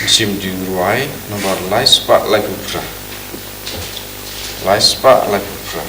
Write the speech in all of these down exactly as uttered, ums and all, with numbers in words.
Shim jingrwai number lai spah laiphew phra. Lai spah laiphew phra.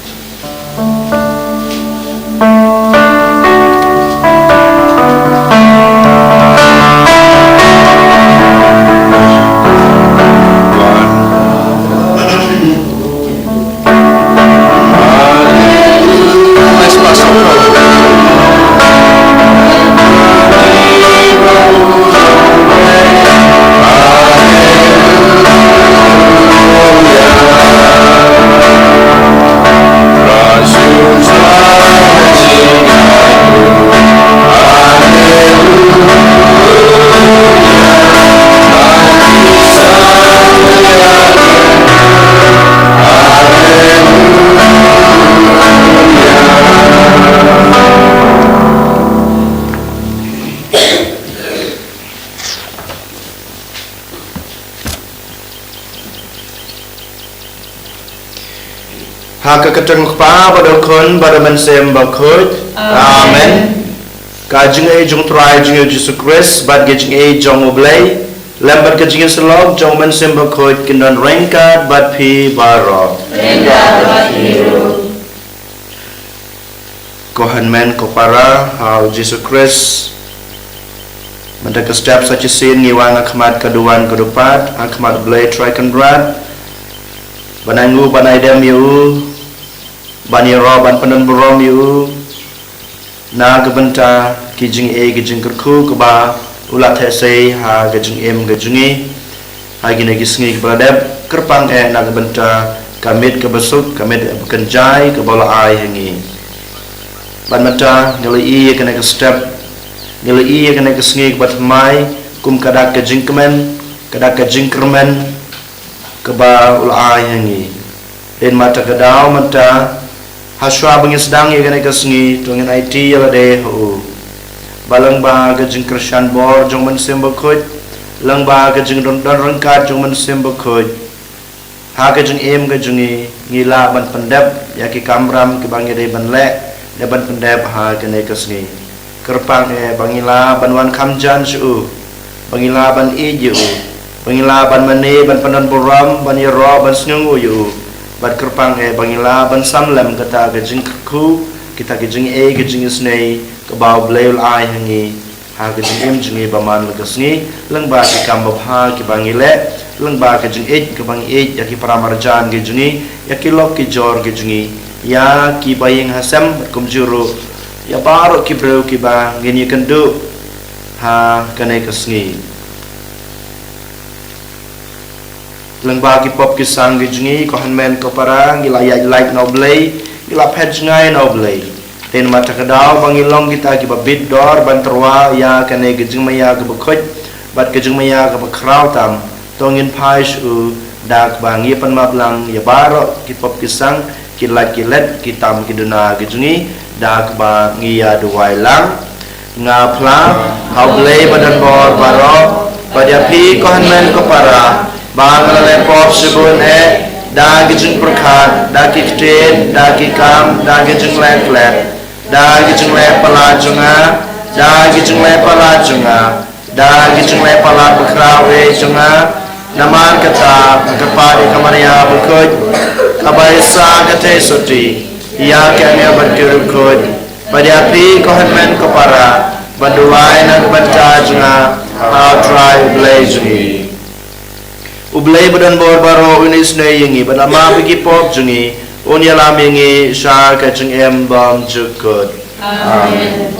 Ha ka kyrteng u Kpa bad u Khun bad u Mynsiem Bakhuid. Amen. Amen. Ka jingïeit jong u Trai jong ngi u Jisu Khrist bad ka jingïeit jong u Blei lem bad ka jingïasyllok jong u Mynsiem Bakhuid kin don ryngkat bad phi baroh. Ryngkat bad phi ruh. Ko hynmen ko para ha u Jisu Khrist. Mynta ka step sa shisien ngi wan ha khmat ka duwan ka dupat, ha khmat u Blei Trai Kynrad. Ban ainguh ban aidem ïa u, ban ïaroh ban pyndonburom ïa u. Na ka bynta ki jingeh ki jingkyrkhu kaba u la theh sei ha ka jingim ka jong ngi. Ha kine ki sngi kiba la dep, kyrpang eh na ka bynta ka miet kaba suk, ka miet kaba kynjai kaba u la ai ha ngi. Bad mynta ngi la ïohi ïa kane ka step, ngi la ïohi ïa kane ka sngi kaba thymmai, kum ka dak ka jingkmen, ka dak ka jingkyrmen kaba u la ai ha ngi. Dei namar kata ka daw mynta, ha shuwa ba ngin sdang ïa kane ka sngi, to ngin aiti ïa lade ha u. Ba lyngba ka jingkyrshan bor jong u Mynsiem Bakhuid, lyngba ka jingdon don ryngkat jong u Mynsiem Bakhuid, ha ka jingim ka jong ngi, ngi lah ban pyndep ïa ki kamram kiba ngi dei ban leh, dei ban pyndep ha kane ka sngi. Kyrpang eh ba ngi lah ban wan kham jan sha u, ba ngi lah ban ïeit ïa u, ba ngi lah ban mane, ban pyndonburom, ban ïaroh, ban sngewnguh ïa u. Bad kyrpang eh ba ngi lah ban sam lem kata ka jingkyrkhu, kita ka jingeh, ka jingisynei kaba u Blei u la ai ha ngi, ha ka jingim jong ngi ba man la ka sngi, lyngba ki kam babha kiba ngi leh, lyngba ka jingïeit kaba ngi ïeit ïa ki para marjan ki jong ngi, ïa ki lok ki jor ki jong ngi, ïa kiba ïeng ha sem, bad kumjuh ruh ïa baroh ki briew kiba ngin ïakynduh ha kane ka sngi. Lyngba ki pop ki sang ki jong ngi, ko hynmen ko para, ngi la ïaid lait na u Blei, ngi la phet jngai na u Blei. Dei namar kata ka daw ba ngi long kita kiba bit dor ban tyrwa ïa kane ka jingmaïa kaba khuid bad ka jingmaïa kaba khraw tam. To ngin phai sha u da kaba ngi pynmap lang ïa baroh ki pop ki sang, ki lait ki let, ki tam ki duna ki jong ngi, da kaba ngi ïa duwai lang. Nga phla ha u Blei ba don bor baroh, bad ïa phi ko hynmen ko para, ba nga la leh pop shibun eh, da ki jingpyrkhat, da ki ktien, da ki kam, da ki jingleh klet, da ki jingleh palat jong nga, da ki jingleh palat jong nga, da ki jingleh palat bakhraw eh jong nga. Namar kata nga kyrpad ïa ka Maria bakhuid, kaba ïohsngew ka theisotti ïa ki angel bad ki riewkhuid, bad ïa phi ko hynmen ko para, ban duwai na ka bynta jong nga ha u Trai u Blei jong ngi. U Blei ba don bor baroh un isynei ïa ngi, bad la map ïa ki pop jong ngi, un ïalam ïa ngi sha ka jingim bymjukut. Amen.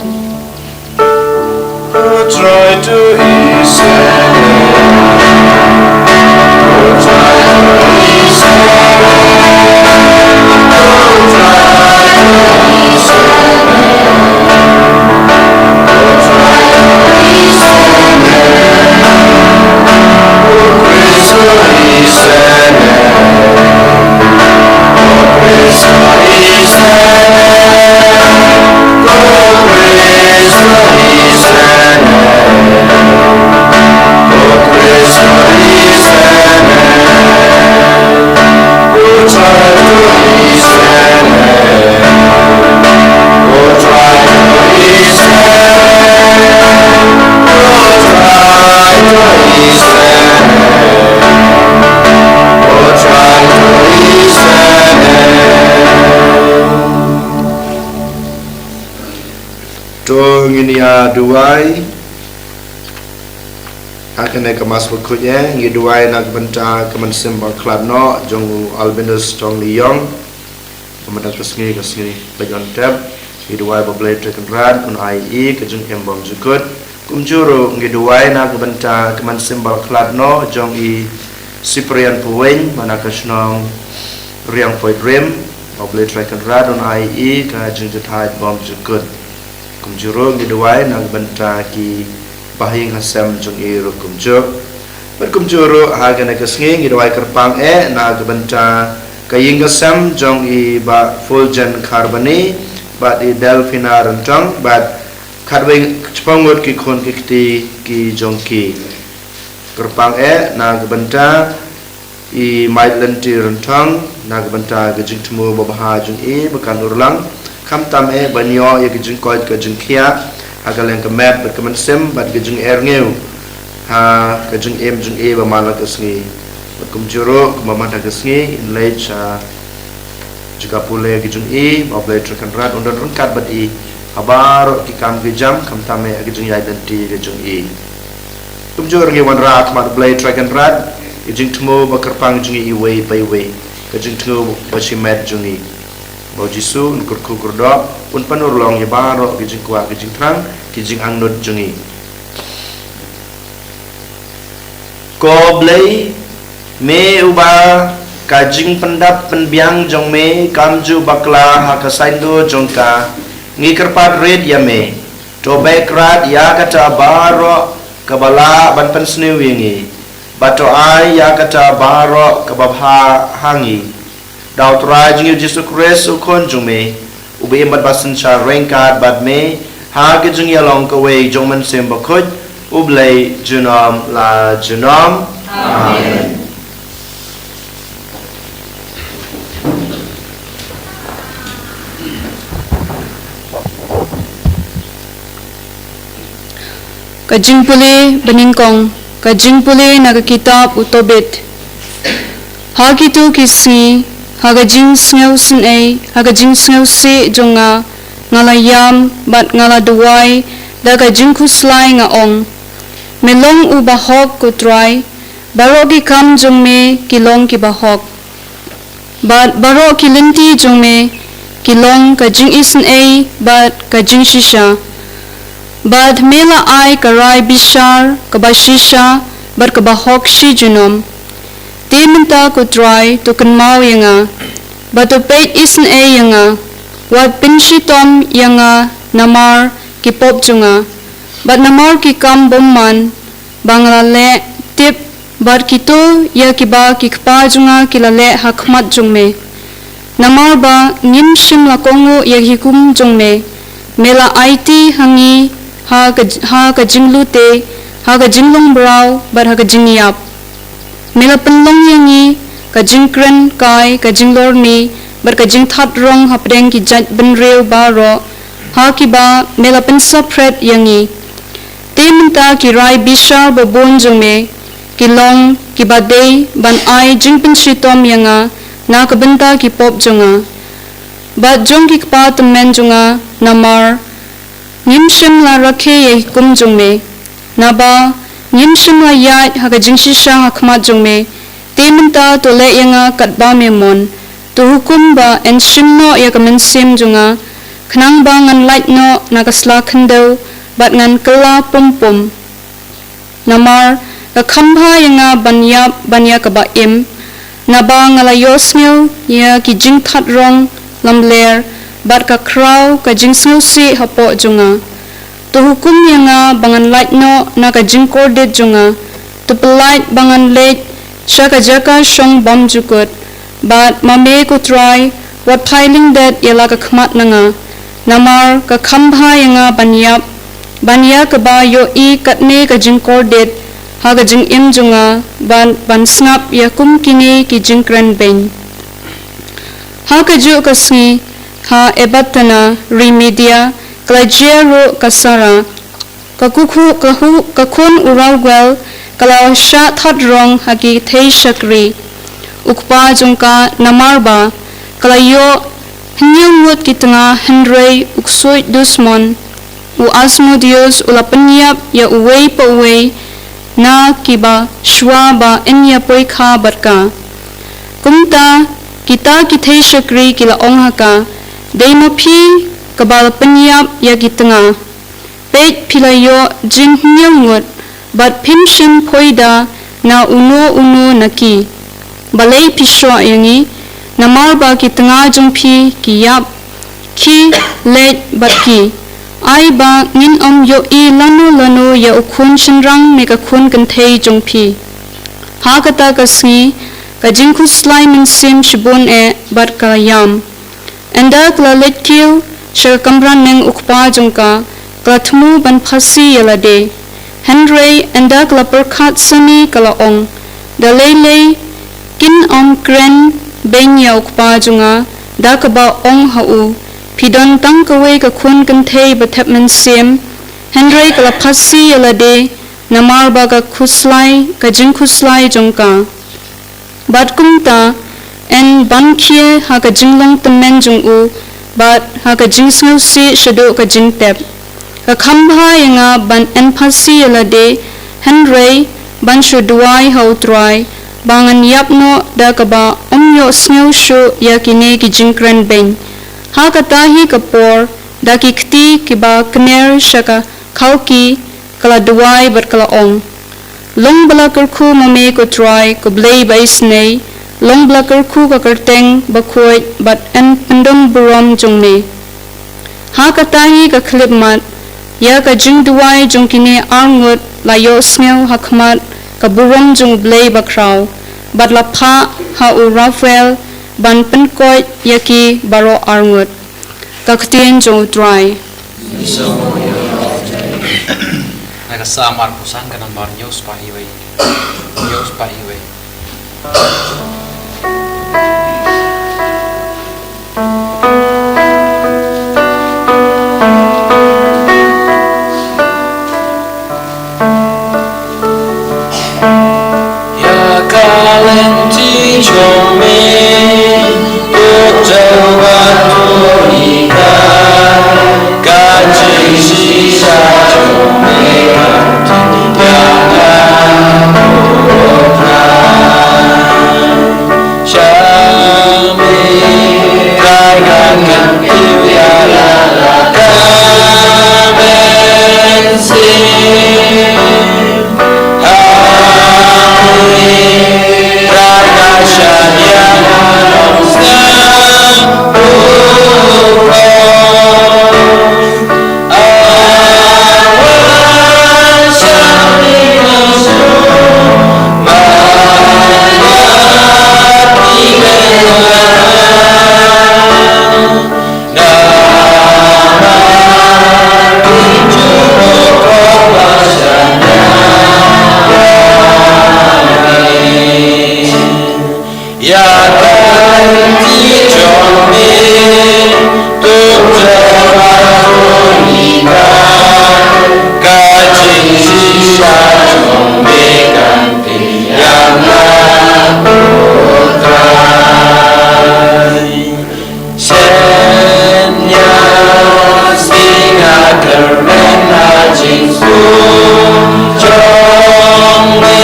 To ngin ïa duwai. Ha kane ka Mass Bakhuid, ngi duwai na ka bynta ka mynsiem ba khlad noh jong u Albinus Tong Liong. Ba mynta ka sngi, ka sngi Laitkynrad, ngi duwai ba U Blei Trai Kynrad un ai ïa i ka jingim bymjukut. Kumjuh ruh ngi duwai na ka bynta ka mynsiem ba khlad noh jong i Cyprian Paweng, ba na ka shnong Riang Poitrim, ba U Blei Trai Kynrad un ai ïa i ka jingjahthait bymjukut. Kumjuh ruh ngi duwai na ka bynta ki bahaïing hasem jong i ruh kumjuh. Bad kumjuh ruh ha kane ka sngi ngi duwai kyrpang eh na ka bynta ka ïing ka sem jong i Bah Fulgen Kharbani bad i Delphina Ryntong bad khatwei shiphew ngut ki khun ki kti ki jong ki. Kyrpang eh na ka bynta i Maitlynti Ryntong na ka bynta ka jingthmu babha jong i ba kan urlong, khamtam eh ban ïoh ïa ka jingkoit ka jingkhiah ha ka liang ka met bad ka mynsiem bad ka jingerngiew ha ka jingim jong i ba man la ka sngi. Bad kumjuh ruh kumba man la ka sngi in leit sha jaka pule ka jong i, ba U Blei Trai Kynrad un don ryngkat bad i ha baroh ki kam ki jam, khamtam eh ka jingïaid lynti ka jong i. Kumjuh ruh ngi wanrah ha khmat U Blei Trai Kynrad ka jingthmu ba kyrpang jong i iwei pa iwei, ka jingthmu ba shimet jong i. Ba U Jisu un kyrkhu kyrdoh, un pynurlong ïa baroh ka jingkwah ka jingthrang, ka jingangnud jong i. Ko Blei, me uba ka jingpyndap pynbiang jong me kam ju bakla ha ka saiñdur jong ka, ngi kyrpad rit ïa me. To beh krad ïa kata baroh kaba lah ban pynsniew ïa ngi, bad to ai ïa kata baroh kaba bha ha ngi. Da U Trai jong ngi U Jisu Khrist U Khun jong me, uba im bad ba synshar ryngkat bad me ha ka jingïalong kawei jong U Mynsiem Bakhuid, U Blei junom la junom. Amen. Ka jingpule banyngkong, ka jingpule na ka kitab u Tobit. Ha kito ki sngi, ha ka jingsngewsynei, ha ka jingsngewsih jong nga, nga la ïam, bad nga la duwai, da ka jingkhuslai nga ong. Me long u bahok ko Trai, baroh ki kam jong me ki long ki bahok. Bad baroh ki lynti jong me, ki long ka jingisynei, bad ka jingshisha. Bad me la ai ka rai bishar, kaba shisha, bad kaba hok shi junom. Te mynta ko Trai to kynmaw ïa nga, bad to peit isynei ïa nga, wat pynshitom ïa nga namar ki pop jong nga, bad namar ki kam bymman, ba nga la leh tip, bad kito ïa kiba ki kpa jong nga ki la leh ha khmat jong me. Namar ba ngim shym la kohnguh ïa ka hukum jong me, me la aiti ha ngi ha ka, ha ka jinglute, ha ka jinglong brau, bad ha ka jingïap. Me la pynlong ïa ngi ka jingkren kai, ka jinglorni, bad ka jingthat rong hapdeng ki jaitbynriew baroh, ha kiba me la pynsaphriang ïa ngi. Te mynta ki rai bishar babun jong me, ki long kiba dei ban ai jingpynshitom ïa nga, na ka bynta ki pop jong nga, bad jong ki kpa tymmen jong nga, namar ngim shym la rakhe ïa ka hukum jong me. Naba ngim shym la ïaid ha ka jingshisha ha khmat jong me. Te mynta to leh ïa nga katba me mon. To hukum ba yn shim noh ïa ka mynsiem jong nga, khnang ba ngan lait noh na ka sla khyndew, bad ngan kylla pum pum. Namar ka kham bha ïa nga ban ïap ban ïa kaba im, naba nga la ïohsngew ïa ki jingthat rong lamler, bad ka khraw ka jingsngewsih hapoh jong nga. To hukum ïa nga ba ngan lait noh na ka jingkordit jong nga. To pyllait ba ngan leit sha ka jaka shong bymjukut. Bad ma me ko Trai, wat phai lyndet ïa la ka khmat na nga. Namar ka kham bha ïa nga ban ïap ban ïa kaba ïohi katne ka jingkordit ha ka jingim jong nga, ban, ban sngap ïa kum kine ki jingkren beiñ. Ha kajuh ka sngi, ha Ekbatana, ri Media, ka la jia ruh ka Sara, ka kukhu, ka hu, ka khun u Ragwel, ka la shah that rong ha ki thei shakri u kpa jong ka, namar ba ka la ïoh hynñiew ngut ki tnga, hynrei u ksuid dusmon U Asmodeus u la pynïap ïa uwei pa uwei na kiba shuwa ba yn ïapoikha bad ka. Kumta, kita ki thei shakri ki la ong ha ka, dei ma phi kaba la pynïap ïa ki tnga. Peit, phi la ïoh jinghynñiew ngut, bad phim shym phoi da na uno uno na ki. Balei phi shoh ïa ngi? Namar ba ki tnga jong phi ki ïap, ki leit bad ki. Ai ba ngin ym ïohi lano lano ïa u khun shynrang ne ka khun kynthei jong phi. Ha kata ka sngi, ka jingkhuslai mynsiem shibun eh bad ka ïam. Ynda ka la leit kiew sha ka kamra neng u kpa jong ka, ka la thmu ban phasi ïa lade. Hynrei ynda ka la pyrkhat sani ka la ong, da lei lei kin ym kren beiñ ïa u kpa jong nga, da kaba ong ha u, phi don tang kawei ka khun kynthei ba thep mynsiem. Hynrei ka la phasi ïa lade namar ba ka khuslai, ka jingkhuslai jong ka. Bad kumta, yn ban khie ha ka jinglong tymmen jong u, bad ha ka jingsngewsih shaduh ka jingtep. Ka kham bha ïa nga ban yn phasi ïa lade, hynrei ban shu duwai ha u Trai ba ngan ïap noh da kaba ym ïohsngew shuh ïa kine ki jingkren beiñ. Ha kata hi ka por, da ki kti kiba kner sha ka khalki, ka la duwai bad ka la ong, long ba la kyrkhu ma me ko Trai, ko Blei ba isynei, long ba la kyrkhu ka kyrteng bakhuid bad yn pyndon burom jong me. Ha kata hi ka khyllipmat, ïa ka jingduwai jong kine arngut la ïohsngew ha khmat ka burom jong u Blei bakhraw, bad la phah ha u Raphael ban pynkoit ïa ki baroh arngut. Ka ktien jong u Trai. Na ka Samar pusan ka nambar hynñiew spah iwei. Hynñiew spah iwei. Ïa ka lynti jong me, to tell ba to ïa ka, ka jingshisha jong me ka ïa ka, ko Trai. Sha me ka kan kan ïa la la ka mynsiem. Ïa ka lynti jong me, to tell ba to ïa ka, ka jingshisha jong me kan ïa nga, ko Trai. Shen ïa sting ha kyrmen ha jingsuk jong me.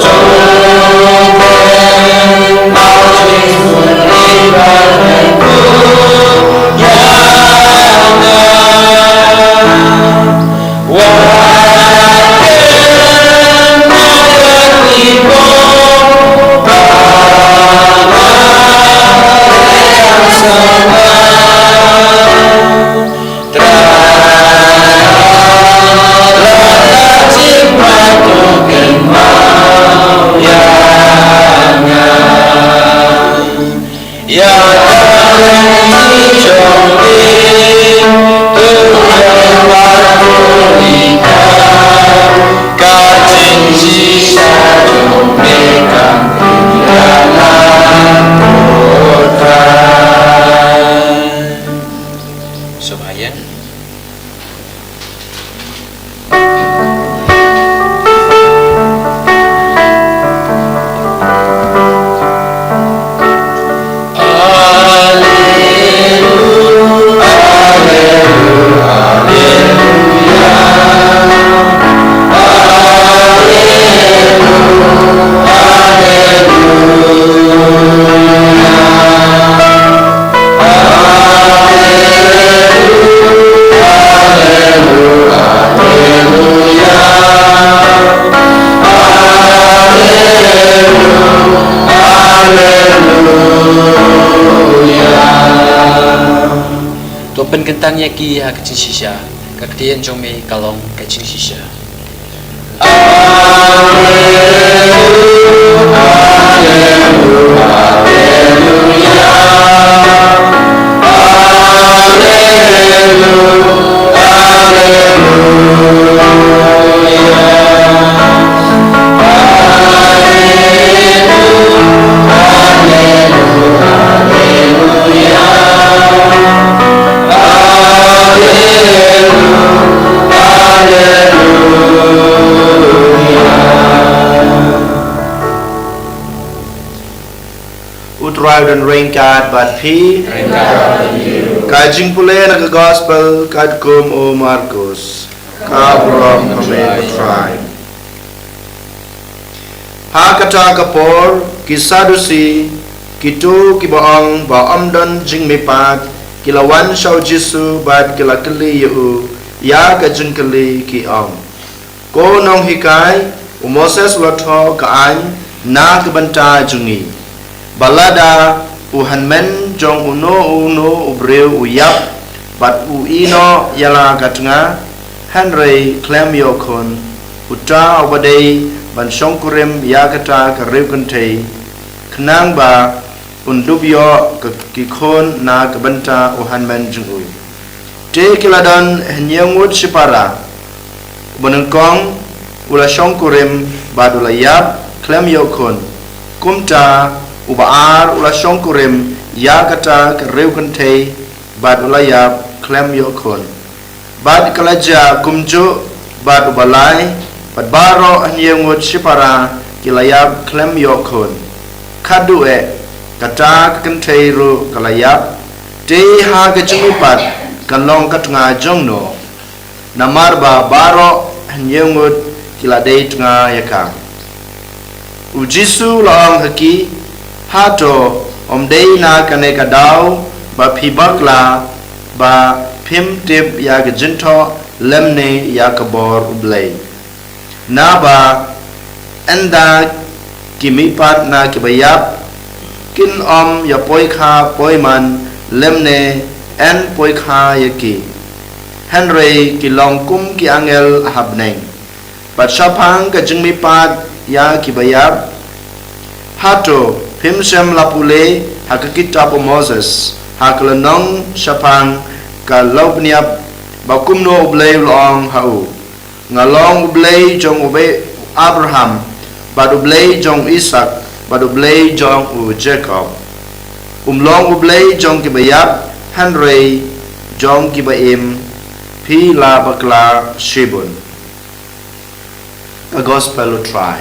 To kren ha jingsuk ne ba kren ïa nga. Ïa ka lynti jong me, to tell ba to ïa ka, ka jingshisha jong me kan ïa nga, ko Trai. Sngewbha ïa Kyntang ïa ki ha ka jingshisha, ka ktien jong me ka long ka jingshisha. U Trai un ryngkat bad phi. Ka jingpule na ka gospel katkum u Markus. Ka burom ha me ko Trai. Ha kata ka por, ki Sadusi, kito kiba ong ba ym don jingmihpat, ki la wan sha u Jisu bad ki la kylli ïa u ïa ka jingkylli, ki ong, Ko nonghikai, u Moses u la thoh ka aiñ na ka bynta jong ngi, ba lada u hynmen jong uno uno u briew u ïap bad u ïehnoh ïa la ka tnga, hynrei khlem ïoh khun, uta uba dei ban shongkurim ïa kata ka riewkynthei, khnang ba un dup ïoh ka, ki khun na ka bynta u hynmen jong u. Te ki la don hynñiew ngut shipara. Uba nyngkong u la shongkurim bad u la ïap khlem ïoh khun. Kumta uba ar u la shongkurim ïa kata ka riewkynthei bad u la ïap khlem ïoh khun. Bad ka la jia kumjuh bad uba lai, bad baroh hynñiew ngut shipara ki la ïap khlem ïoh khun. Khadduh eh, kata ka kynthei ruh ka la ïap, te ha ka jingmihpat kan long ka tnga jong no. Namar ba baroh hynñiew ngut ki la dei tnga ïa ka. U Jisu u la ong ha ki, hato ym dei na kane ka daw ba phi bakla, ba phim tip ïa ka jingthoh lymne ïa ka bor U Blei. Naba ynda ki mihpat na kiba ïap, kin ym ïa poikha poiman lymne yn poikha ïa ki. Hynrei ki long kum ki angel ha bneng. Bad shaphang ka jingmihpat ïa kiba ïap, hato phim shym la pule ha ka kitab u Moses, ha ka lynnong shaphang ka lawbniap, ba kumno U Blei u la ong ha u, Nga long U Blei jong u Be-, Abraham, bad U Blei jong Isak, bad U Blei jong u Jakob. Um long U Blei jong kiba ïap, hynrei jong kiba im. Phi la bakla shibun. Ka gospel U Trai.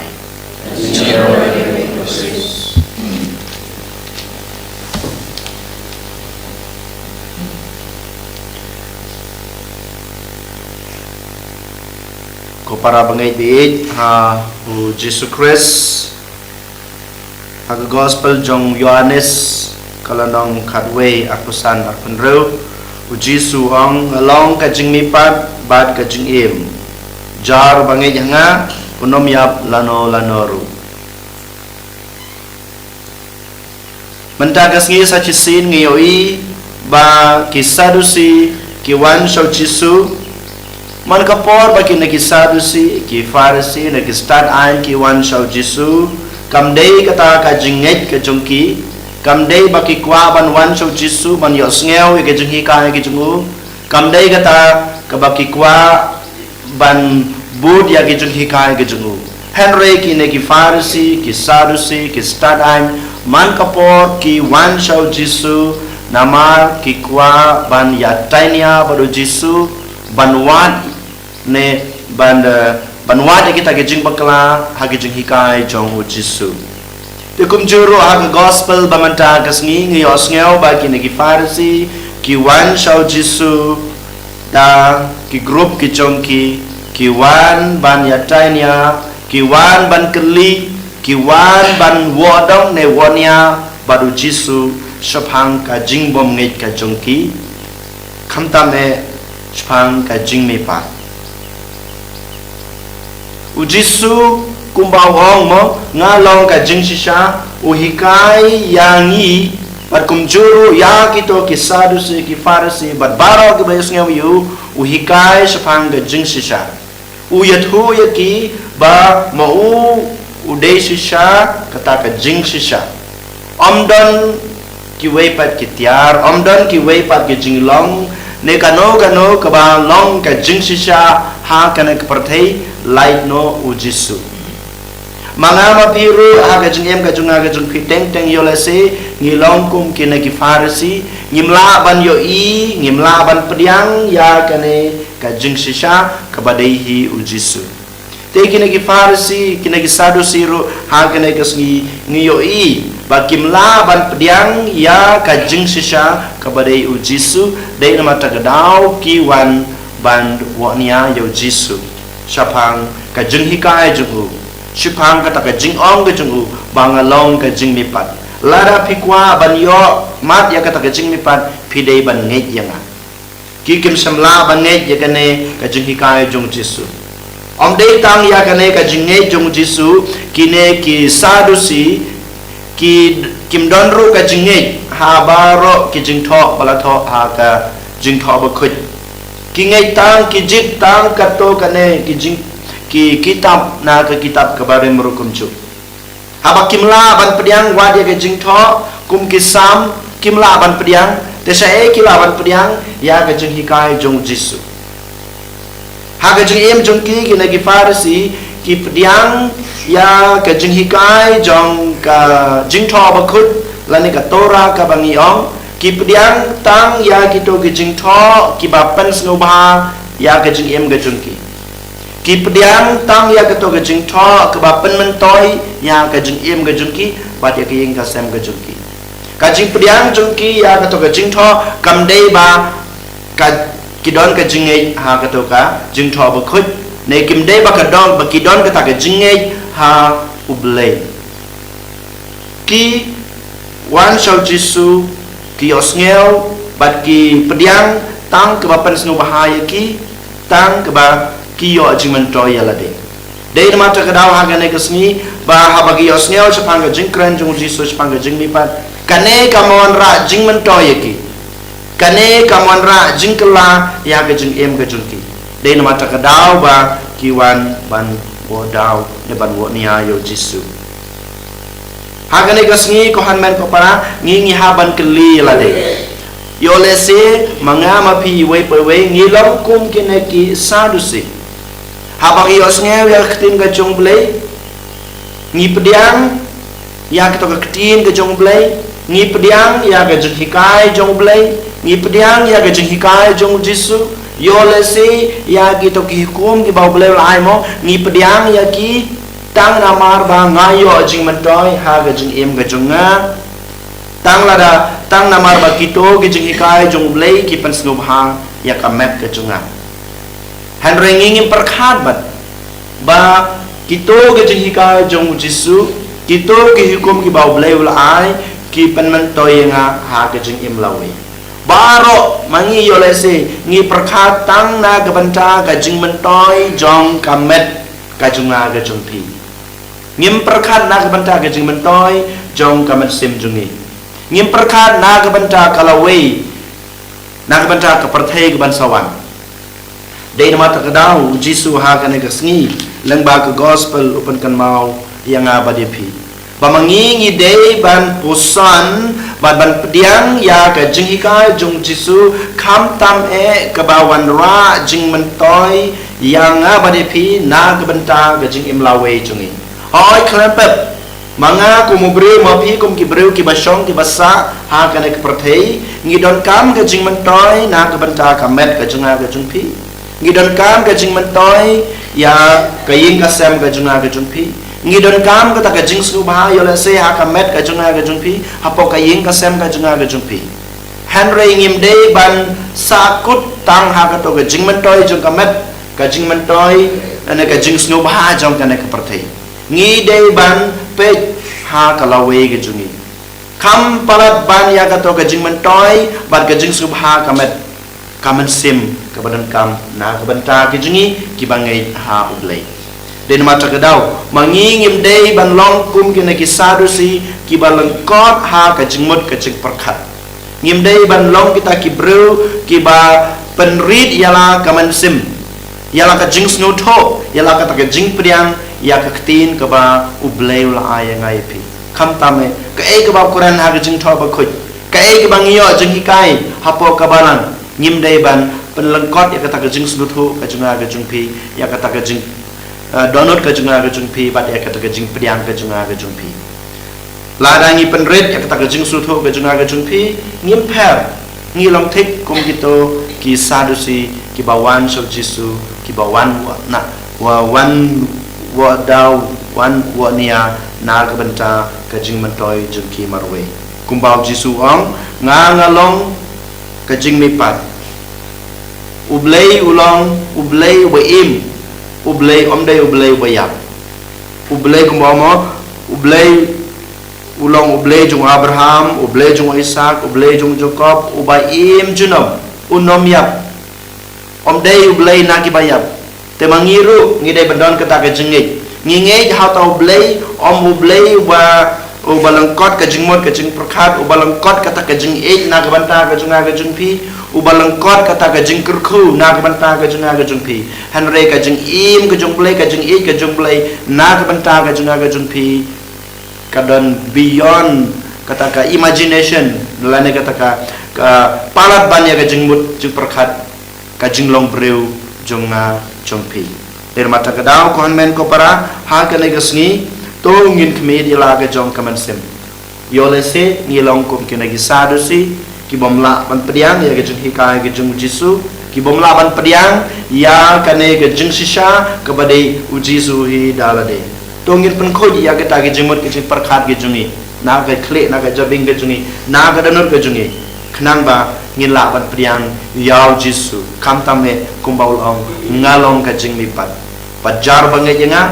Ko para bangeit bieit ha u Jisu Khrist, ha ka gospel jong u Ïoannis, ka lynnong khatwei, arphew san, arphew hynriew, u Jisu u ong, Nga long ka jingmihpat bad ka jingim. Jar bangeit ha nga, un ym ïap lano lano ruh. Mynta ka sngi sa shisien ngi ïohi ba ki Sadusi ki wan sha u Jisu. Man ka por ba kine ki Sadusi, ki Pharisi, ne ki stad aiñ ki wan sha u Jisu, kam dei kata ka jingngeit ka jong ki, kam dei ba ki kwah ban wan sha u Jisu ban ïohsngew ïa ka jinghikai ka jong u, kam dei kata kaba ki kwah ban bud ïa ki jinghikai ki jong u. Hynrei kine ki Pharisi, ki Sadusi, ki stad aiñ, man ka por ki wan sha u Jisu, namar ki kwah ban ïatainia bad u Jisu, ban wad ne ban, eh, ban wad ïa kita ki jingbakla ha ki jinghikai jong u Jisu. Te kumjuh ruh ha ka gospel ba mynta ka sngi ngi ïohsngew ba kine ki Pharisi ki wan sha u Jisu da ki group ki jong ki, ki wan ban ïatainia, ki wan ban kylli, ki wan ban wad dong ne wad nia bad u Jisu shaphang ka jingbymngeit ka jong ki. Khamtam eh shaphang ka jingmihpat. U Jisu kumba u ong mo, nga long ka jingshisha, u hikai ïa ngi Bad kumjuh ruh ïa kito ki Sadusi, ki Pharisi, bad baroh kiba ïohsngew ïa u, u hikai shaphang ka jingshisha. U ïathuh ïa ki ba ma u u dei shisha kata ka jingshisha. Ym don kiwei pat ki tiar, ym don kiwei pat ki jinglong, ne kano kano kaba long ka jingshisha ha kane ka pyrthei, lait noh u Jisu. Ma nga ma phi ruh ha ka jingim ka jong nga ka jong phi teng teng, ïoh lehse ngi long kum kine ki Pharisi, ngim lah ban ïohi, ngim lah ban pdiang ïa kane ka jingshisha kaba dei hi u Jisu. Te kine ki Pharisi, kine ki Sadusi ruh ha kane ka sngi ngi ïohi ba kim lah ban pdiang ïa ka jingshisha kaba dei u Jisu, dei namar kata ka daw ki wan ban wad nia ïa u Jisu shaphang ka jinghikai jong u, shaphang kata ka jingong ka jong u ba nga long ka jingmihpat. Lada phi kwah ban ïohmad ïa kata ka jingmihpat, phi dei ban ngeit ïa nga. Ki kim shym lah ban ngeit ïa kane ka jinghikai jong u Jisu. Ym dei tang ïa kane ka jingngeit jong u Jisu, kine ki Sadusi ki kim don ruh ka jingngeit ha baroh ki jingthoh ba la thoh ha ka Jingthoh Bakhuid. Ki ngeit tang, ki jied tang katto katne ki jing, ki kitab na ka kitab kaba rim ruh kumjuh. Haba kim lah ban pdiang wat ïa ka jingthoh kum ki Salm, kim lah ban pdiang, te shaei ki lah ban pdiang? Ïa ka jinghikai jong u Jisu. Ha ka jingim jong ki, kine ki Pharisi ki pdiang ïa ka jinghikai jong ka Jingthoh Bakhuid lane ka Torah kaba ngi ong, ki pdiang tang ïa kito ki jingthoh kiba pynsngewbha ïa ka jingim ka jong ki. Ki pdiang tang ïa kito ki jingthoh kiba pynmyntoi ïa ka jingim ka jong ki bad ïa ka ïing ka sem ka jong ki. Ka jingpdiang jong ki ïa kito ki jingthoh kam dei ba ka, ki don ka jingngeit ha kito ki Jingthoh Bakhuid, ne kim dei ba ka don, ba ki don kata ka jingngeit ha U Blei. Ki wan sha u Jisu, ki ïohsngew bad ki pdiang tang kaba pynsngewbha ïa ki, tang kaba ki ïoh jingmyntoi ïa lade. Dei namar kata ka daw ha kane ka sngi ba haba ki ïohsngew shaphang ka jingkren jong u Jisu shaphang ka jingmihpat, kane kam wanrah jingmyntoi ïa ki. Kane kam wanrah jingkylla ïa ka jingim ka jong ki. Dei namar kata ka daw ba ki wan ban wad daw ne ban wad nia ïa u Jisu. Ha kane ka sngi, ko hynmen ko para, ngi, ngi hap ban kylli ïa lade. Ïoh lehse ma nga ma phi iwei pa iwei ngi long kum kine ki Sadusi. Haba ngi ïohsngew ïa ka ktien ka jong u Blei, ngi pdiang ïa kito ki ktien ka jong u Blei, ngi pdiang ïa ka jinghikai jong u Blei, ngi pdiang ïa ka jinghikai jong u Jisu. Ïoh lehse ïa kito ki hukum kiba u Blei u la ai mo, ngi pdiang ïa ki tang namar ba nga ïoh jingmyntoi ha ka jingim ka jong nga. Tang lada, tang namar ba kito ki jinghikai jong u Blei ki pynsngewbha ïa ka met ka jong nga. Hynrei ngi ngim pyrkhat bad ba kito ki jinghikai jong u Jisu, kito ki hukum kiba u Blei u la ai, ki pynmyntoi ïa nga ha ka jingim lawei. Baroh ma ngi, ïoh lehse ngi pyrkhat tang na ka bynta ka jingmyntoi jong ka met ka jong nga ka jong phi. Ngim pyrkhat na ka bynta ka jingmyntoi jong ka mynsiem jong ngi. Ngim pyrkhat na ka bynta ka lawei, na ka bynta ka pyrthei kaban sa wan. Dei namar kata ka daw u Jisu ha kane ka sngi lyngba ka gospel u pynkynmaw ïa nga bad ïa phi ba ma ngi ngi dei ban puson bad ban pdiang ïa ka jinghikai jong u Jisu, khamtam eh kaba wanrah jingmyntoi ïa nga bad ïa phi na ka bynta ka jingim lawei jong ngi. Hooid khlem pep, ma nga kum u briew, ma phi kum ki briew kiba shong kiba sah ha kane ka pyrthei, ngi donkam ka jingmyntoi na ka bynta ka met ka jong nga ka jong phi. Ngi donkam ka jingmyntoi ïa ka ïing ka sem ka jong nga ka jong phi. Ngi donkam kata ka jingsngewbha, ïoh lehse ha ka met ka jong nga ka jong phi, hapoh ka ïing ka sem ka jong nga ka jong phi. Hynrei ngim dei ban sahkut tang ha kato ka jingmyntoi jong ka met, ka jingmyntoi lane ka jingsngewbha jong kane ka pyrthei. Ngi dei ban peit ha ka lawei ka jong ngi. Kham palat ban ïa kato ka jingmyntoi bad ka jingsngewbha ka met, ka mynsiem kaba donkam na ka bynta ka jong ngi kiba ngeit ha u Blei. Dei namar kata ka daw ma ngi ngim dei ban long kum kine ki Sadusi kiba lyngkot ha ka jingmut ka jingpyrkhat. Ngim dei ban long kita ki briew kiba pynrit ïa la ka mynsiem, ïa la ka jingsngewthuh, ïa la kata ka jingpdiang ïa ka ktien kaba U Blei u la ai ïa nga ïa phi. Khamtam eh, kaei kaba kren ha ka Jingthoh Bakhuid, kaei kaba ngi ïoh jinghikai hapoh ka Balang, ngim dei ban pynlyngkot ïa kata ka jingsngewthuh ka jong nga ka jong phi, ïa kata ka jing, eh, dohnud ka jong nga ka jong phi, bad ïa kata ka jingpdiang ka jong nga ka jong phi. Lada ngi pynrit ïa kata ka jingsngewthuh ka jong nga ka jong phi, ngim pher, ngi long thik kum kito ki Sadusi kiba wan sha u Jisu, kiba wan wad na, wa wan wad daw, wan wad nia na ka bynta ka jingmyntoi jong ki marwei. Kumba u Jisu u ong, nga nga long ka jingmihpat. U Blei u long U Blei uba im. U Blei um dei U Blei uba ïap. U Blei kumba mo, U Blei u long U Blei jong Abraham, U Blei jong Isaac, U Blei jong Jacob, uba im junom, u nym ïap. Um dei U Blei na kiba ïap. Te ma ngi ruh ngi dei ban don kata ka jingngeit. Ngi ngeit ha uta U Blei, um U Blei uba, uba lyngkot ka jingmut ka jingpyrkhat, uba lyngkot kata ka jingïeit na ka bynta ka jong nga ka jong phi, uba lyngkot kata ka jingkyrkhu na ka bynta ka jong nga ka jong phi. Hynrei ka jingim ka jong U Blei, ka jingïeit ka jong U Blei na ka bynta ka jong nga ka jong phi, ka don beyond kata ka imagination, lane kata ka, ka palat ban ïa ka jingmut jingpyrkhat ka jinglong briew jong nga jong phi. Dei namar kata ka daw ko hynmen ko para, ha kane ka sngi, to ngin khmih ïa la ka jong ka mynsiem. Ïoh lehse ngi long kum kine ki Sadusi, ki bym lah ban pdiang ïa ka jinghikai ka jong u Jisu, ki bym lah ban pdiang ïa kane ka jingshisha kaba dei u Jisu hi da lade. To ngin pynkhuid ïa kata ka jingmut ka jingpyrkhat ka jong ngi, na ka khlieh, na ka jabieng ka jong ngi, na ka dohnud ka jong ngi, khnang ba ngin lah ban pdiang ïa u Jisu. Khamtam eh kumba u la ong, nga long ka jingmihpat. Bad jar ba ngeit ïa nga,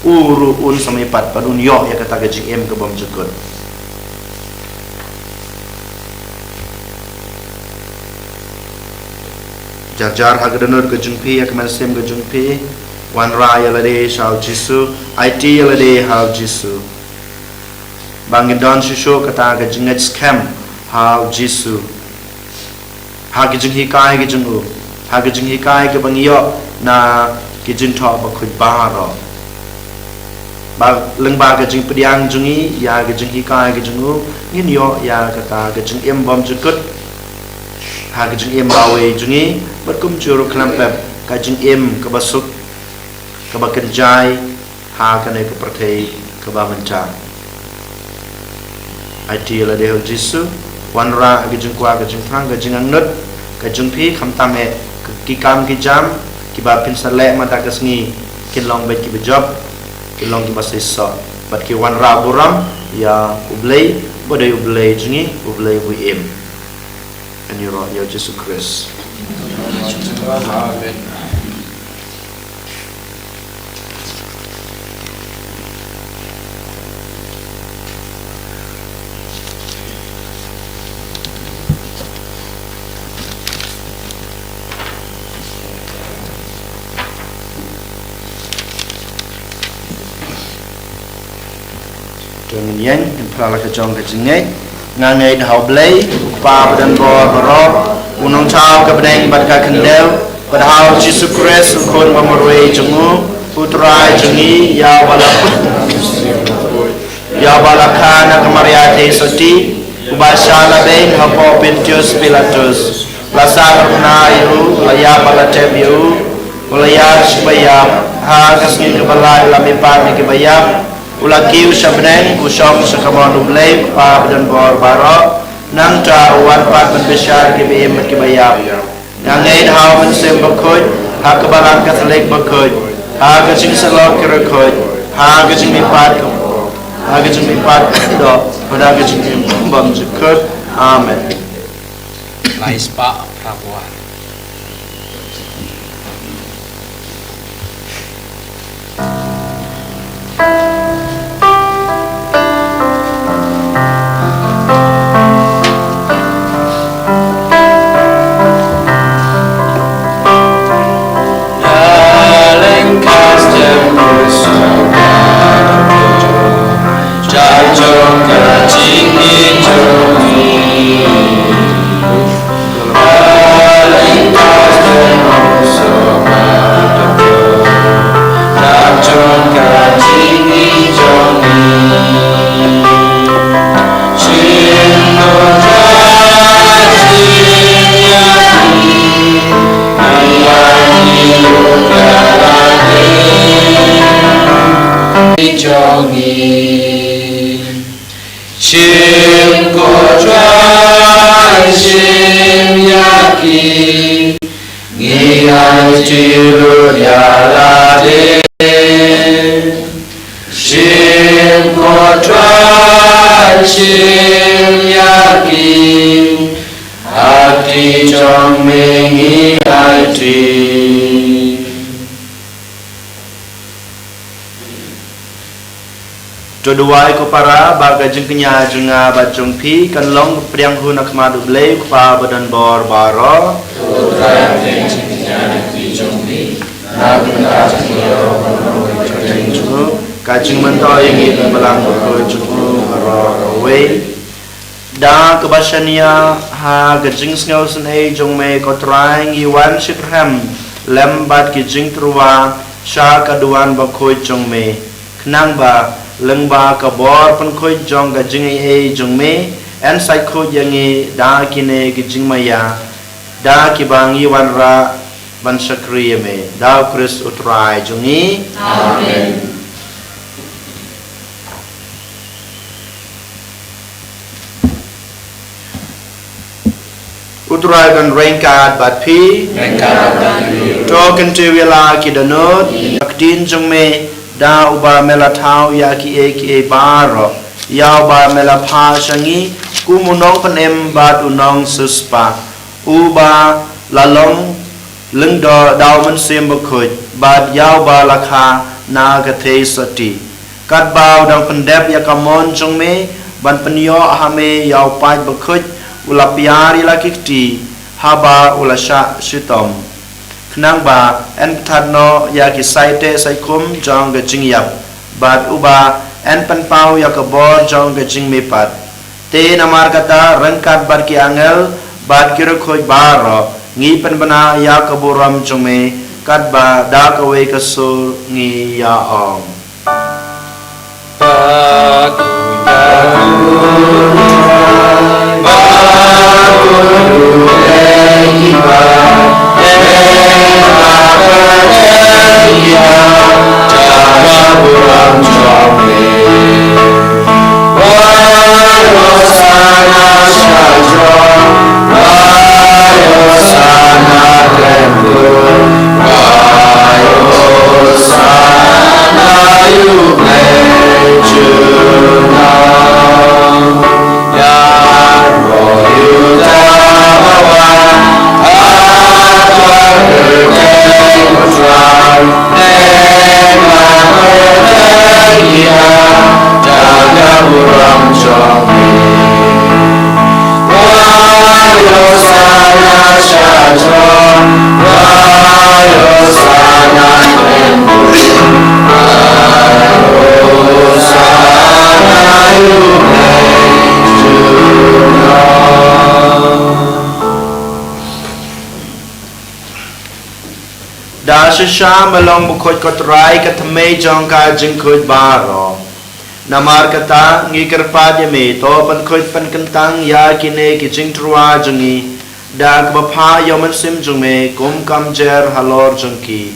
u ruh un sa mihpat, bad un ïoh ïa kata ka jingim ka bymjukut. Jar jar ha ka dohnud ka jong phi, ha ka mynsiem ka jong phi, wanrah ïa lade sha u Jisu, aiti ïa lade ha u Jisu. Ba ngin don shuh shuh kata ka jingngeit skhem ha u Jisu, ha ka jinghikai ka jong u, ha ka jinghikai kaba ngi ïoh na ki Jingthoh Bakhuid baroh. Ba lyngba ka jingpdiang jong ngi ïa ka jinghikai ka jong u, ngin ïoh ïa kata ka jingim bymjukut ha ka jingim bawei jong ngi, bad kumjuh ruh khlem pep ka jingim kaba suk, kaba kynjai ha kane ka pyrthei kaba mynta. Aiti ïa lade ha u Jisu, wanrah ka jingkwah, ka jingthrang, ka jingangnud ka jong phi, khamtam eh ki kam ki jam kiba phin sa leh mynta ka sngi, kin long beit kiba jop, kin long kiba seisoh, bad ki wanrah burom ïa U Blei uba dei U Blei jong ngi, U Blei uba im. Ngan ïaroh ïa u Jisu Khrist. Amen. To ngin ïeng, ngin phla la ka jong ka jingngeit. Nga ngeit ha U Blei, U Kpa ba don bor baroh, U Nongthaw ka bneng bad ka khyndew, bad ha u Jisu Khrist, U Khun ba marwei jong u, U Trai jong ngi, ïa uba la, ïa uba la kha na ka Maria Theisotti, uba shah la beiñ hapoh Pontius Pilatus, la sahnarphna ïa u, la ïap bad la tep ïa u, u la ïaid sha kiba ïap, ha ka sngi kaba lai u la mihpat na kiba ïap, u la kiew sha bneng, u shong sha kamon U Blei U Kpa ba don bor baroh, nangta u wan pat ban bishar kiba im bad kiba ïap. Nga ngeit ha u Mynsiem Bakhuid, ha ka Balang Katholik bakhuid, ha ka jingsyllok ki riewkhuid, ha ka jingmihpat, ha ka jingmihpat doh, bad ha ka jingim bymjukut. Amen. Lai spah phra phew. Na Lancaster House. ngi. Shim ko Trai, shim ïa ki, ngi aiti ruh ïa lade. Shim ko Trai, shim ïa ki, ha kti jong me ngi aiti. To duwai ko para ba ka jingkñia jong nga bad jong phi kan long pdiang hun ha khmat U Blei U Kpa badonbor baroh. Ka jingmyntoi ïa ngi na ka balang bakhuid jong u baroh kawei. Da kaba shaniah ha ka jingsngew sngewsynei jong me ko Trai ngi wan shitrhem lem bad ki jingtyrwa sha ka duwan bakhuid jong me. Khnang ba lyngba ka bor pynkhuid jong ka jingaiei jong me, yn sait khuid ïa ngi da kine ki jingmaïa, da kiba ngi wanrah ban shakri ïa me. Da U Khrist U Trai jong ngi. Amen. U Trai ban ryngkat bad phi. Ryngkat bad phi. To kyntiew ïa la ki dohnud. Ka ktien jong me, da uba me la thaw ïa kiei kiei baroh, ïa uba me la phah sha ngi kum u nongpynim bad u nongsiewspah, uba la long lyngdoh da U Mynsiem Bakhuid, bad ïa uba la kha na ka theisotti. Katba u dang pyndep ïa ka mon jong me ban pynïoh ha me ïa u paid bakhuid, u la piar ïa la ki kti haba u la shah shitom, khnang ba yn pynthat noh ïa ki saiteh saitkhum jong ka jingïap, bad uba yn pynpaw ïa ka bor jong ka jingmihpat. Te namar kata, ryngkat bad ki angel bad ki riewkhuid baroh, ngi pynbna ïa ka burom jong me, katba da kawei ka sur ngi ïa ong. Da shisha me long bakhuid ko Trai, ka thymmei jong ka jingkhuid baroh. Namar kata ngi kyrpad ïa me, to pynkhuid pynkyntang ïa kine ki jingtyrwa jong ngi da kaba phah ïa u Mynsiem jong me kum ka mjer halor jong ki,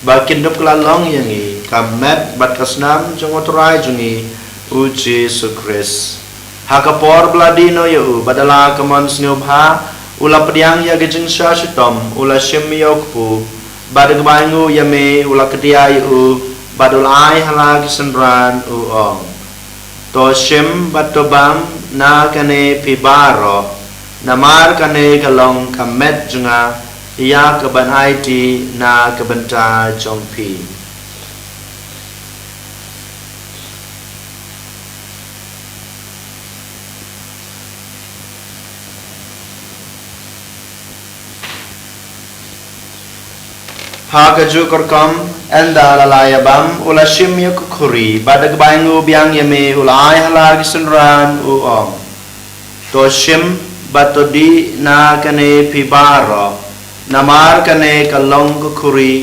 ba kin dup kylla long ïa ngi ka met bad ka snam jong u Trai jong ngi u Jisu Khrist. Ha ka por ba la die noh ïa u, bad da la ka mon sngewbha u la pdiang ïa ka jingshah shitom, u la shim ïa u kpu, bad da kaba ainguh ïa me u la kdiah ïa u, bad u la ai ha la ki synran, u ong: To shim bad to bam na kane phi baroh, namar kane ka long ka met jong nga, ïa kaban aiti na ka bynta jong phi. Ha kajuh ka rukom, ynda la la ïa bam, u la shim ïa ka khuri, bad da kaba ainguh biang ïa me u la ai ha la ki synran, u ong: To shim bad to dih na kane phi baroh, namar kane ka long ka khuri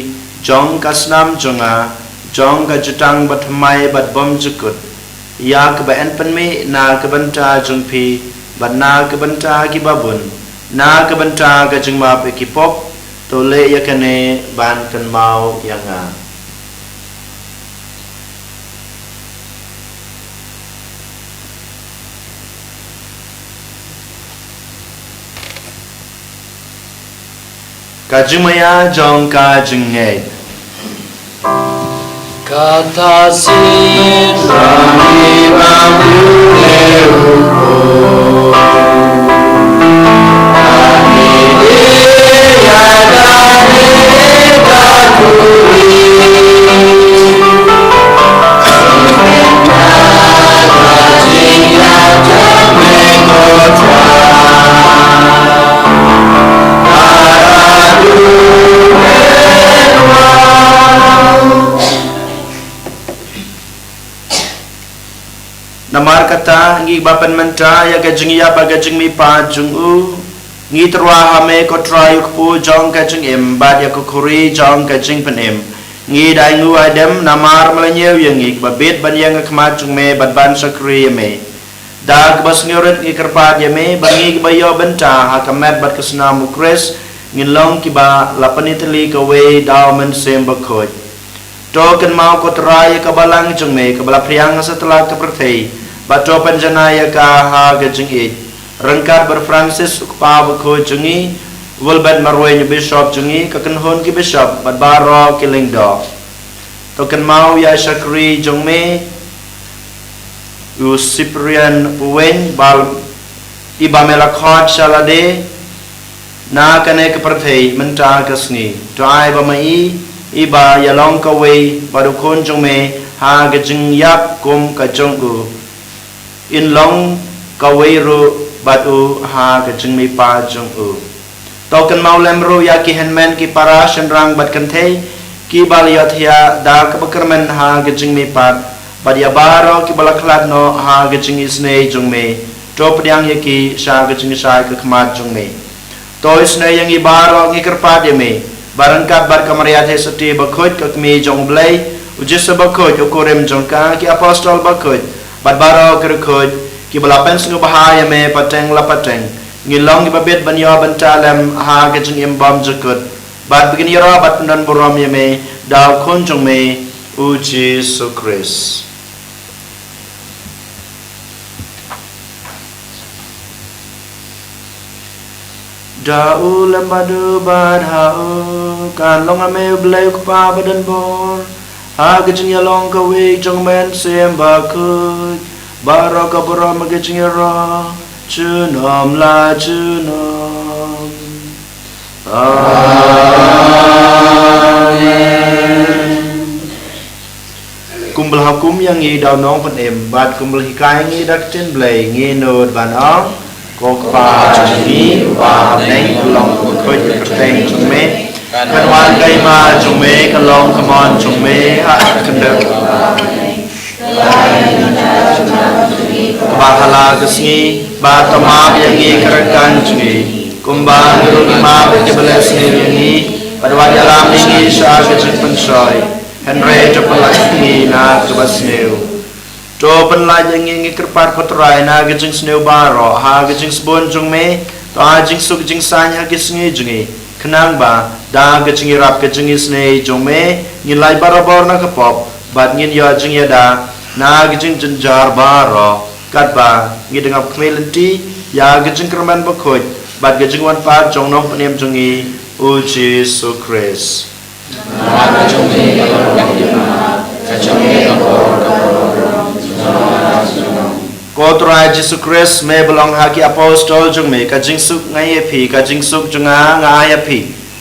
jong ka snam jong nga, jong ka jutang bathymmai bad bymjukut, ïa kaba yn pynmih na ka bynta jong phi bad na ka bynta kiba bun, na ka bynta ka jingmap ïa ki pop. To leh ïa kane ban kynmaw ïa nga. Ka jingmaïa jong ka jingngeit. Kata sien Rangi bang u ne u ko. Ani ya da ne ka kuri. Namar kata, ngi ba pynmynta ïa ka jingïap bad ka jingmihpat jong u, ngi tyrwa ha me ko Trai u kpu jong ka jingim bad ïa ka khuri jong ka jingpynim. Ngi dei ngu ai dem namar me la ñiew ïa ngi kiba bit ban ïeng ha khmat jong me bad ban shakri ïa me. Da kaba sngewrit ngi kyrpad ïa me ba ngi kiba ïoh bynta ha ka met bad ka snam u Khrist ngin long kiba la pynitylli kawei da u Mynsiem Bakhuid. To kynmaw ko Trai ïa ka balang jong me kaba la phriang ha satlak ka pyrthei, bad to pynjanai ïa ka ha ka jingïeit. Ryngkat bad Francis u kpa bakhuid jong ngi, Wilbert Marwein u bishop jong ngi, ka kynhun ki bishop bad baroh ki lyngdoh. To kynmaw ïa i shakri jong me, u Cyprian Puwein, ba i ba me la khot sha lade na kane ka pyrthei mynta ka sngi. To ai ba ma i, i ba ïalong kawei bad u khun jong me ha ka jingïap kum ka jong u, in long kawei ruh bad u ha ka jingmihpat jong u. To kynmaw lem ruh ïa ki hynmen ki para shynrang bad kynthei kiba la ïohthiah da kaba kyrmen ha ka jingmihpat, bad ïa baroh kiba la khlad noh ha ka jingisynei jong me. To pdiang ïa ki sha ka jingshai ka khmat jong me. To isynei ïa ngi baroh ngi kyrpad ïa me, ba ryngkat bad ka Maria Theisotti bakhuid ka kmie jong u Blei, u Jisu bakhuid u kurim jong ka, ki apostol bakhuid bad baroh ki riewkhuid kiba la pynsngewbha ïa me pateng la pateng, ngin long kiba bit ban ïoh bynta lem ha ka jingim bymjukut, bad ba ngin ïarap bad pyndonburom ïa me da u khun jong me u Jisu Khrist. Da u lem bad u bad ha u, kan long ha me u Blei u Kpa badonbor, ha ka jingïalong kawei jong u Mynsiem Bakhuid, baroh ka burom ha ka jingïaroh junom la junom. Amen. Kumba la hukum ïa ngi da u Nongpynim, bad kumba la hikai ïa ngi da ka ktien Blei, ngin nud ban ong: Ko Kpa jong ngi uba ha bneng, ka long ka kyrteng jong me, kan wan ka hima jong me, kan long ka mon jong me ha ka khyndew ba ha la ka sngi, bad to map ïa ngi ki ryngkang jong ngi, kumba ngi ruh ngi map ïa kiba leh sniew ïa ngi, bad wat ïalam ïa ngi sha ka jingpynshoi, hynrei to pynlait ngi na kaba sniew. To pynlait ïa ngi, ngi kyrpad ko Trai, na ka jingsniew baroh, ha ka jingsbun jong me, to ai jingsuk jingsaiñ ha ki sngi jong ngi, khnang ba da ka jingïarap ka jingisynei jong me, ngin lait barabor na ka pop, bad ngin ïoh jingïada na ka jingjynjar baroh, katba ngi dang ap khmih lynti ïa ka jingkyrmen bakhuid bad ka jingwan pat jong u Nongpynim jong ngi, u Jisu Khrist. Ko Trai Jisu Khrist, me ba la ong ha ki apostol jong me: Ka jingsuk nga ai ïa phi, ka jingsuk jong nga nga ai ïa phi.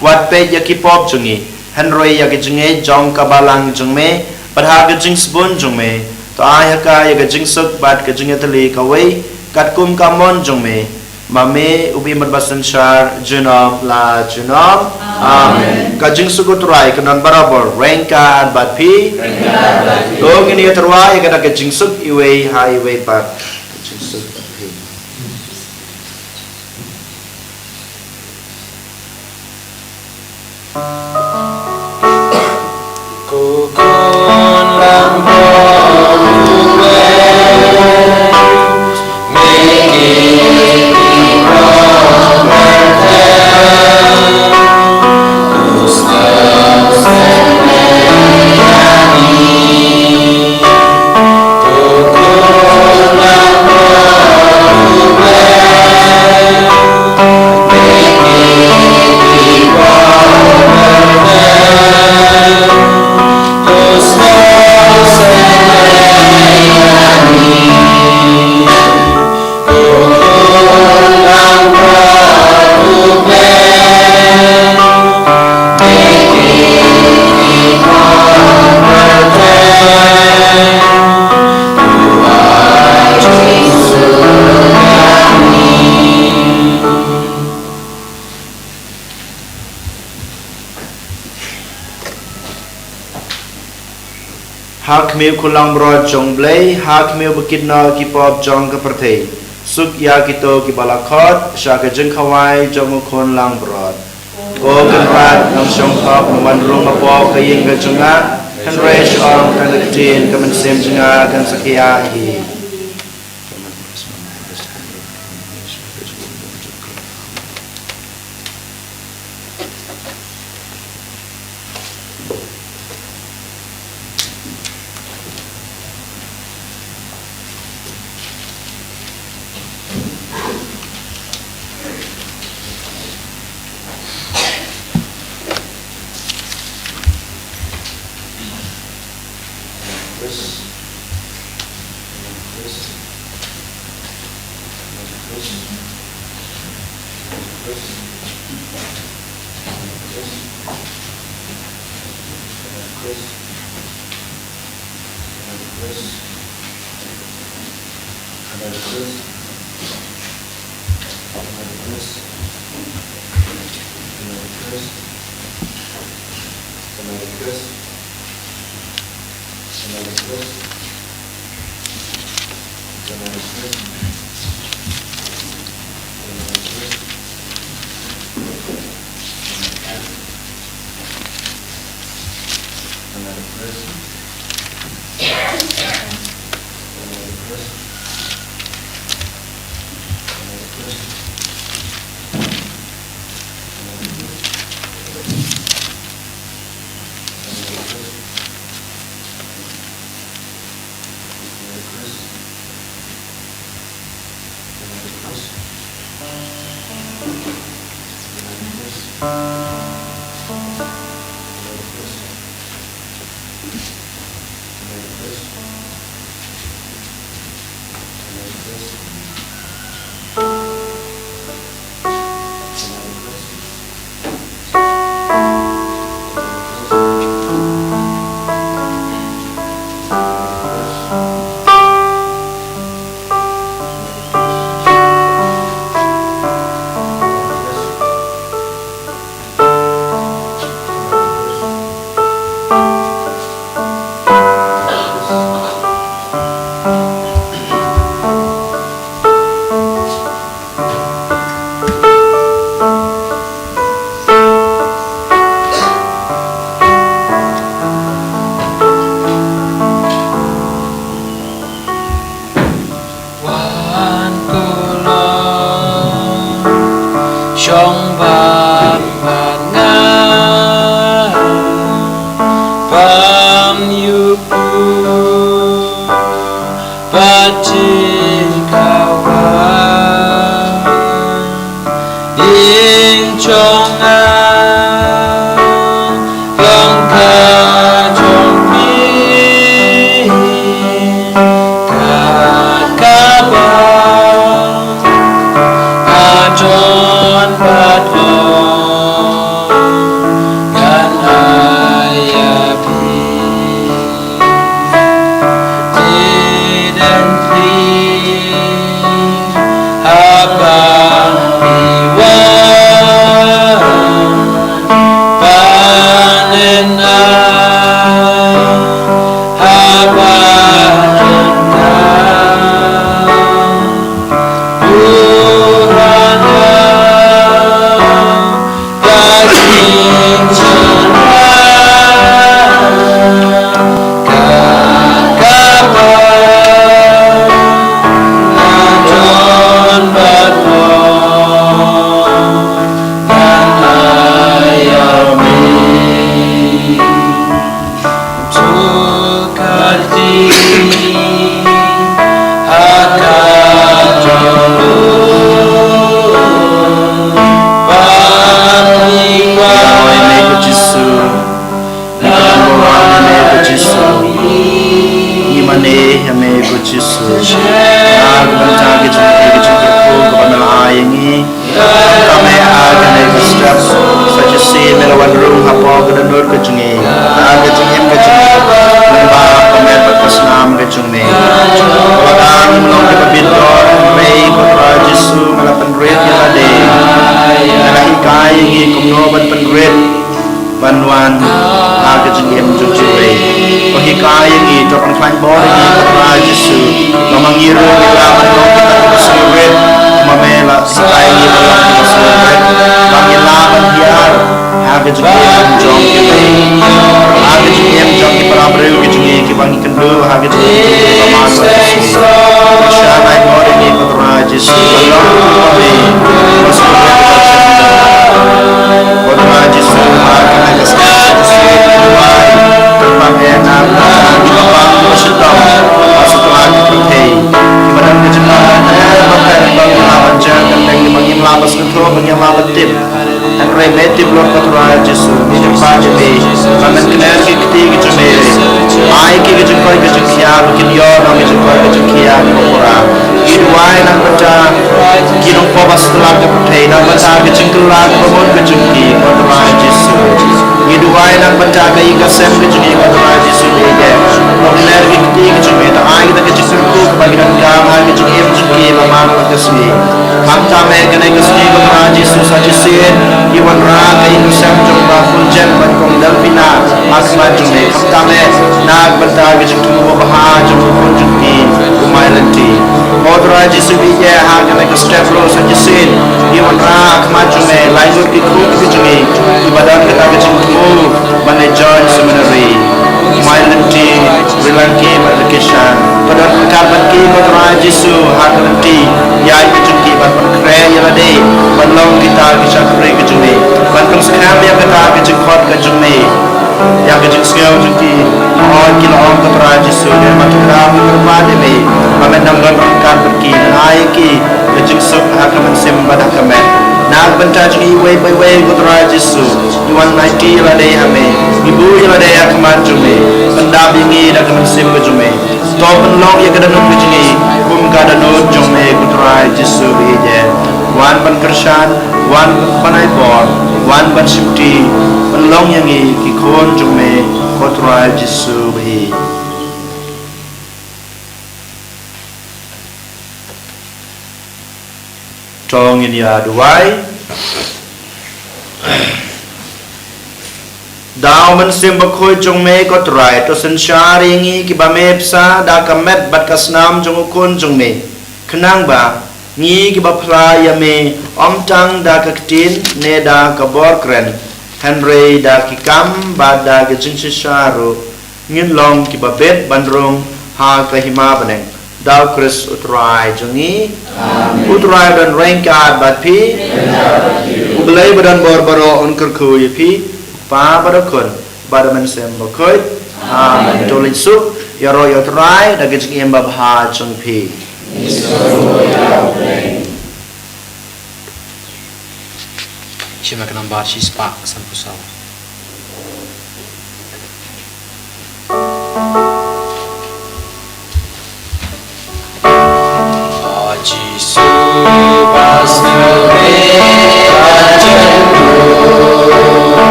Wat peit ïa ki pop jong ngi, hynrei ïa ka jingngeit jong ka balang jong me, bad ha ka jingsbun jong me, to ai ha ka ïa ka jingsuk bad ka jingïatylli kawei, katkum ka mon jong me, ma me uba im bad ba synshar junom la junom. Amen. Ka jingsuk u Trai kan don barabor ryngkat bad phi. To ngin ïa tyrwa ïa ka da ka jingsuk iwei ha iwei pat. Ka jingsuk bad phi. Ha khmih u khun langbrot jong U Blei, ha khmih u ba kit noh ki pop jong ka pyrthei. Suk ïa kito ki ba la khot sha ka jingkhawai jong u khun langbrot. Ko Kynrad, ngam shong khop ban wan rung hapoh ka ïing ka jong nga, hynrei shu ong tang da ka ktien, ka mynsiem jong nga kan sa khia hi. Wan ko long shong bam bad nga, bam ïuh pur bad jingkhawai. Ïing jong nga, long ka jong phi, ka kaba nga don bad ong ngan ai ïa phi. Te don phi haba phi wan ban ai haba ngan kha buran ïa ka jingïalang ka kaba nga don bad ong ngan ai ïa phi. To kati ha ka jong u ba ni wa. Ïa me ko Jisu. Ngi don burom ïa me ko Jisu. Ngi mane ïa me ko Jisu. Na ka bynta ka jingkyrkhu kaba me la ai ïa ngi. Ka me ha kane ka step, sa shisien me la wan rung hapoh ka dohnud ka jong ngi, ha ka jingim ka jong ngi, lyngba ka met bad ka snam ka jong me. Kaba dang ngim long kiba bit don, hynrei ko Trai Jisu me la pynrit ïa lade. Me la hikai ïa ngi kumno ban pynrit ban wan ha ka jingim jong kiwei. Ko hikai ïa ngi Ngi lah ban long kita kiba sngewrit, ma me la sngewrit, ba ngi lah ban hiar ha ka jingim jong ki mei, ha ka jingim jong ki para briew ki jong ngi kiba ngi kynduh ha ka jingim jong ngi ba man la ka sngi. Kyrshan ai mo ïa ngi ko Trai Jisu, ba long kiba mei, ba sngewrit ba jingim. Ko Trai Jisu, ha kane ka step ka sngi, kyrpad ïa ngi, kiba bang kiba shitom ha satlak ka pyrthei. Kiba don ka jingkyrmen, eh, ba pynban ba ngim lah ban jia, ka dei ba ngim lah ban sngewthuh, ba ngim lah ban tip. Hynrei me tip lut ko Trai Jisu, ngi kyrpad ïa me ba men kner ki kti ki jong me. Ai ki ka jingkoit ka jingkhiah, ba kin ïoh na ka jingkoit ka jingkhiah kaba pura. Ngi duwai na ka bynta ki nongpop ha satlak ka pyrthei, na ka bynta ka jingkylla kaba mut ka jong ki, ko Trai Jisu. Ngi duwai na ka bynta ka ïing ka sem ka jong ngi, ko Trai Jisu, ngi ïeit. Ba men kner ki kti ki jong me, to ai kita ka jingkyrkhu kaba ki donkam ha ka jingim jong ki ba man la ka sngi. Khamtam eh kane ka sngi ko Trai Jisu sa shisien ngi wanrah ka ïing ka sem jong Bah Fuljen bad Kong Delfina ha khmat jong me. Khamtam eh na ka bynta ka jingthmu babha jong u khun jong ki u Mai Lynti. Ko Trai Jisu, ngi ïeit ha kane ka step ruh sa shisien ngi wanrah ha khmat jong me lai ngut ki khun ki jong ngi kiba don kata ka jingthmu ban leit join seminary. Mai Lynti, Rilangki bad Rikishan. Pyndonkam bad ki ko Trai Jisu ha ka lynti ïaid ka jong ki ban pynkhreh ïa lade ban long kita ki shakri ka jong me, ban pynskhem ïa kata ka jingkhot ka jong me, ïa ka jingsngew jong ki. Hooid, ki la ong ko Trai Jisu, ne ma ki kyrpad ïa me ba men nang don ryngkat bad ki, men ai ïa ki ka jingsuk ha ka mynsiem bad ha ka met. Na ka bynta jong ngi iwei pa iwei ko Trai Jisu, ngi wan aiti ïa lade ha me, ngi buh ïa lade ha khmat jong me. Pyndap ïa ngi da ka mynsiem ka jong me. To pynlong ïa ka dohnud ka jong ngi kum ka dohnud jong me ko Trai Jisu ba ïeit. Wan ban kyrshan, wan ban ai bor, wan ban shimti. Pynlong ïa ngi ki khun jong me ko Trai Jisu ba ïeit. To ngin ïa duwai. Da u Mynsiem Bakhuid jong me ko Trai, to synshar ïa ngi kiba me pynsa da ka met bad ka snam jong u Khun jong me, khnang ba ngi kiba phla ïa me ym tang da ka ktien ne da ka bor kren, hynrei da ki kam bad da ka jingshisha ruh, ngin long kiba bit ban rung ha ka hima bneng. Da u Khrist u Trai jong ngi. Amen. U Trai u don ryngkat bad phi. U Blei ba don bor baroh un kyrkhu ïa phi, Pa bad u Khun bad u Mynsiem Bakhuid. Amen. To leit suk, ïaroh ïa u Trai da ka jingim babha jong phi. Shim ïa ka nambar shispah sanphew saw.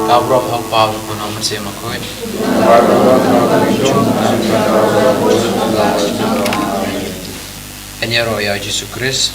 Ka burom ha u Kpa, ha u Khun, ha u Mynsiem Bakhuid. Ngin ïaroh ïa u Jisu Khrist.